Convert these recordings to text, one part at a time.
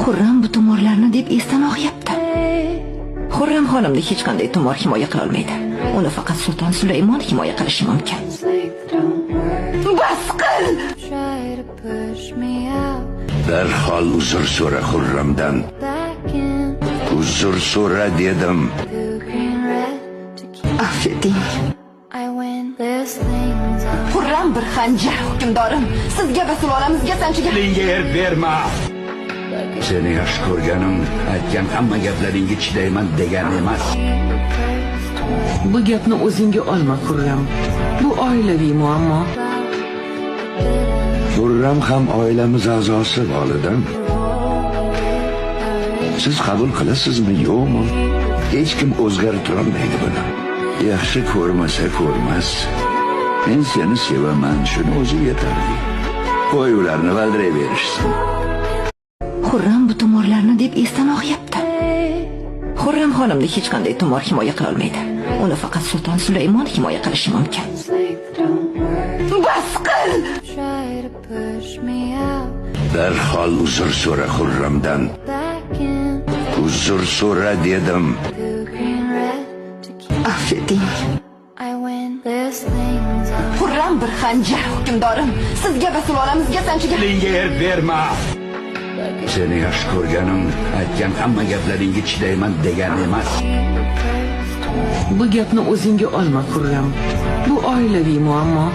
Xurram bu tumorlarni deb esdan og'yapti. Xurram xonimni hech qanday tumor himoya qila olmaydi. Uni faqat Sulton Sulaymon himoya qilishi mumkin. Bas qil! Darhol uzr so'ra Xurramdan. Uzr so'ra dedim. Afv eting. Xurram bir xanjar, hukmdorim. Sizga va sulolamizga sanchigan. Tilingga erk berma. Seni yaxshi ko'rganim, aytgan hamma gaplaringga chidayman degani emas. Bu gapni o'zingga olma, Xurram. Bu oilaviy muammo. Xurram ham oilamiz a'zosi, volidam. Siz qabul qilasizmi, yo'qmi? Hech kim o'zgartirolmaydi buni. Yaxshi ko'rmasa ko'rmas. Men seni sevaman, shuni o'zi yetarli. Qo'y ularni valdirayverishsin. Xurram bu tumorlarni deb esdan og'yapti. Xurram xonimni hech qanday tumor himoya qila olmaydi. Uni faqat Sulton Sulaymon himoya qilishi mumkin. Bas qil! Darhol uzr so'ra Xurramdan. Uzr so'ra dedim. Afv eting. Xurram bir xanjar, hukmdorim. Sizga va sulolamizga sanchigan. Tilingga erk berma. Seni yaxshi ko'rganim, aytgan hamma gaplaringga chidayman degani emas. Bu gapni o'zingga olma, Xurram. Bu oilaviy muammo.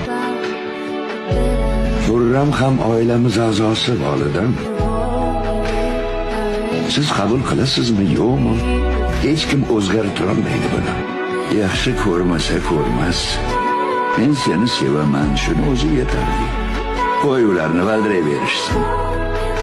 Xurram ham oilamiz a'zosi, volidam. Siz qabul qilasizmi, yo'qmi? Hech kim o'zgartirolmaydi buni. Yaxshi ko'rmasa ko'rmas. Men seni sevaman, shuni o'zi yetarli. Qo'y ularni valdirayverishsin.